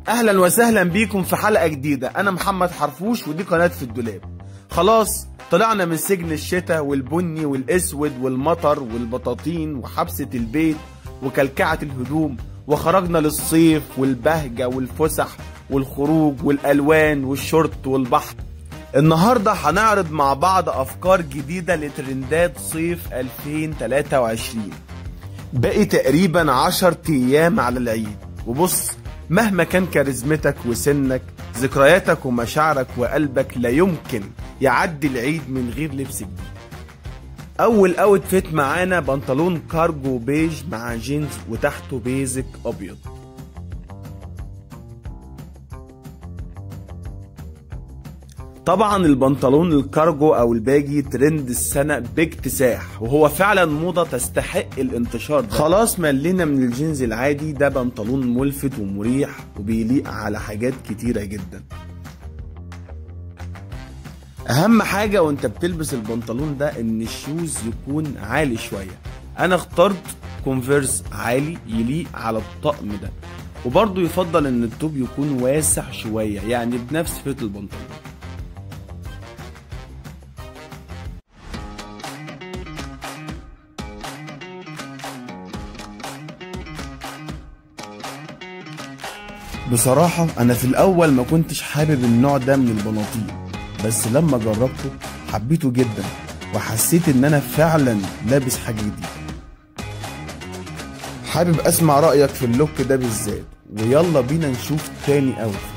اهلا وسهلا بيكم في حلقة جديدة. انا محمد حرفوش ودي قناة في الدولاب. خلاص طلعنا من سجن الشتاء والبني والاسود والمطر والبطاطين وحبسة البيت وكلكعة الهدوم، وخرجنا للصيف والبهجة والفسح والخروج والالوان والشورت والبحر. النهاردة هنعرض مع بعض افكار جديدة لترندات صيف 2023. باقي تقريبا 10 ايام على العيد، وبص مهما كان كاريزمتك وسنك ذكرياتك ومشاعرك وقلبك لا يمكن يعدي العيد من غير لبس جديد. اول outfit معانا بنطلون كارجو بيج مع جينز وتحته basic ابيض. طبعا البنطلون الكارجو او ال baggy ترند السنة باكتساح، وهو فعلا موضة تستحق الانتشار ده. خلاص ملينا من الجينز العادي، ده بنطلون ملفت ومريح وبيليق على حاجات كتيرة جدا. اهم حاجة وانت بتلبس البنطلون ده ان ال shoes يكون عالي شوية. انا اخترت كونفيرس عالي يليق على الطقم ده، وبرضه يفضل ان التوب يكون واسع شوية، يعني بنفس fit البنطلون. بصراحة أنا في الأول ما كنتش حابب النوع ده من البناطيل، بس لما جربته حبيته جدا وحسيت إن أنا فعلا لابس حاجة جديدة. حابب أسمع رأيك في ال look ده بالذات، ويلا بينا نشوف تاني outfit.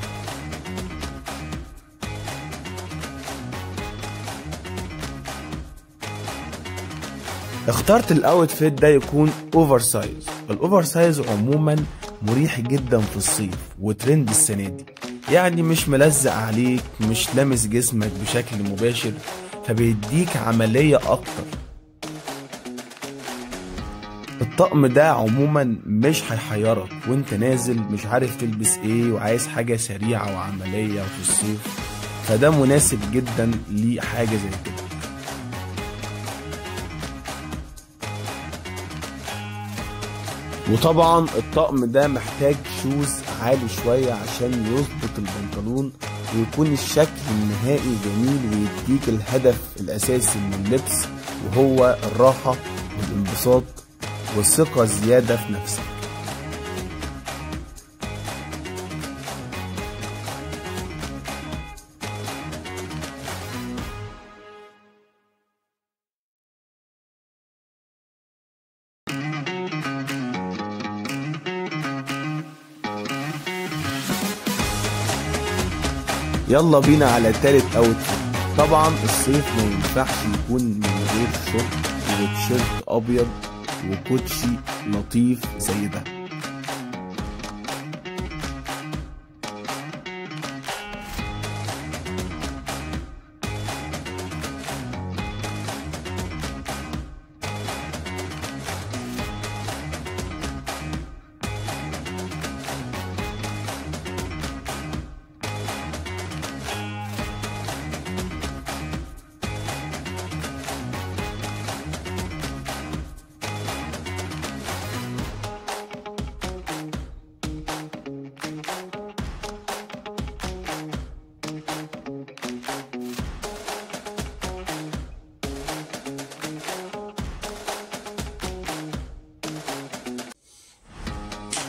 اخترت ال outfit ده يكون oversize. ال oversize عموما مريح جدا في الصيف وترند السنة دي، يعني مش ملزق عليك، مش لامس جسمك بشكل مباشر، فبيديك عملية اكتر. الطقم ده عموما مش هيحيرك وانت نازل مش عارف تلبس ايه وعايز حاجة سريعة وعملية في الصيف، فده مناسب جدا لحاجة زي كده. وطبعا الطقم ده محتاج shoes عالي شوية عشان يظبط البنطلون ويكون الشكل النهائي جميل ويديك الهدف الأساسي من اللبس، وهو الراحة والانبساط والثقة زيادة في نفسك. يلا بينا على تالت outfit. طبعا الصيف ما ينفعش يكون من غير شورت وتيشيرت ابيض وكوتشي لطيف زي ده.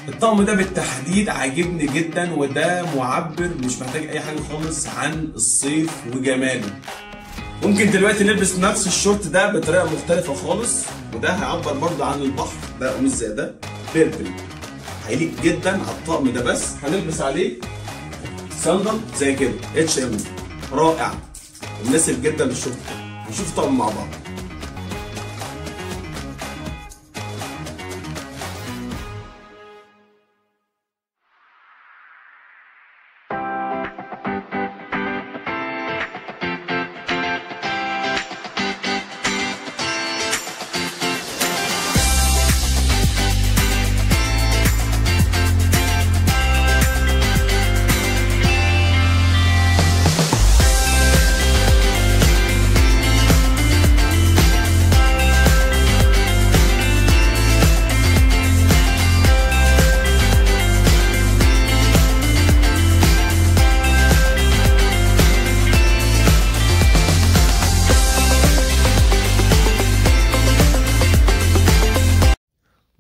الطقم ده بالتحديد عاجبني جدا، وده معبر مش محتاج اي حاجة خالص عن الصيف وجماله. ممكن دلوقتي نلبس نفس الشورت ده بطريقة مختلفة خالص، وده هيعبر برضه عن البحر. ده قميص زي ده purple هيليق جدا على الطقم ده، بس هنلبس عليه صندل زي كده H&M، رائع مناسب جدا للشورت ده. هنشوف طقم مع بعض.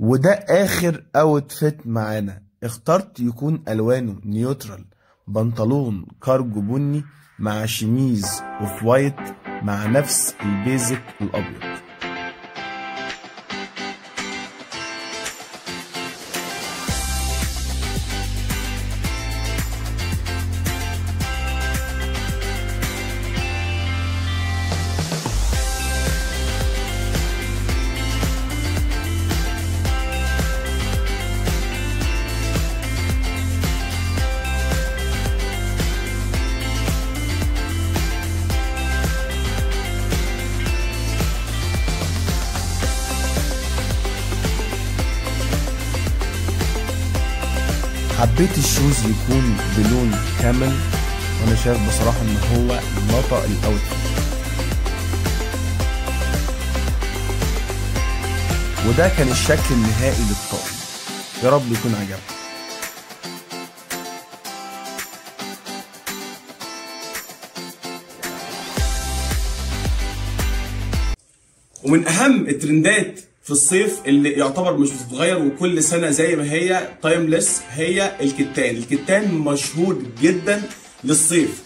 وده اخر outfit معانا، اخترت يكون الوانه neutral، بنطلون كارجو بني مع شميز off white مع نفس ال basic الابيض. حبيت ال shoes يكون بلون camel، وانا شايف بصراحة ان هو نطق ال outfit. وده كان الشكل النهائي للطقم، يا رب يكون عجبكم. ومن اهم الترندات في الصيف اللي يعتبر مش بتتغير وكل سنة زي ما هي timeless هي الكتان. الكتان مشهور جدا للصيف.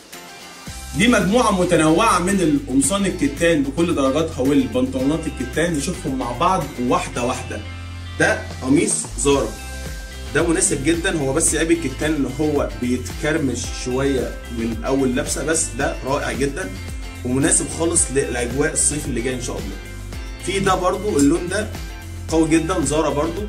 دي مجموعة متنوعة من القمصان الكتان بكل درجاتها والبنطلونات الكتان، نشوفهم مع بعض واحدة واحدة. ده قميص زارا، ده مناسب جدا، هو بس عيب الكتان ان هو بيتكرمش شوية من اول لبسه، بس ده رائع جدا ومناسب خالص لاجواء الصيف اللي جاي ان شاء الله. في ده برضو اللون ده قوي جدا، زارا برضو،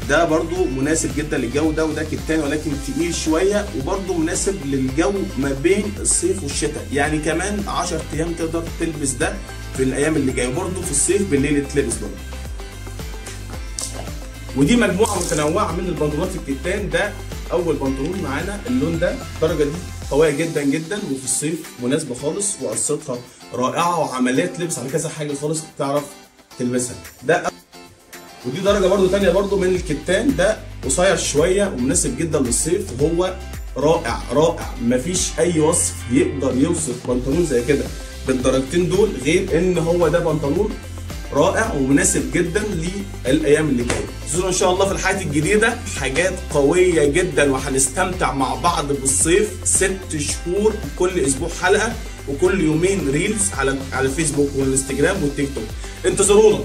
ده برضو مناسب جدا للجو ده، وده كتان ولكن تقيل شوية، وبرضو مناسب للجو ما بين الصيف والشتاء، يعني كمان 10 ايام تقدر تلبس ده في الايام اللي جاية، وبرضو في الصيف بالليل تلبس برضو. ودي مجموعة متنوعة من البنطلونات الكتان. ده اول بنطلون معانا، اللون ده الدرجة دي قوية جدا جدا، وفي الصيف مناسبة خالص، وقصتها رائعة وعملية تلبس على كذا حاجة خالص تعرف تلبسها. ده ودي درجه برضو تانية برضو من الكتان، ده قصير شوية ومناسب جدا للصيف، وهو رائع رائع، مفيش اي وصف يقدر يوصف بنطلون زي كده بالدرجتين دول غير ان هو ده بنطلون رائع ومناسب جدا للايام اللي جاية. خصوصا ان شاء الله في الحياة الجديدة حاجات قوية جدا، وهنستمتع مع بعض بالصيف 6 شهور، كل اسبوع حلقة وكل يومين reels على الفيسبوك والانستجرام والتيك توك. انتظرونا.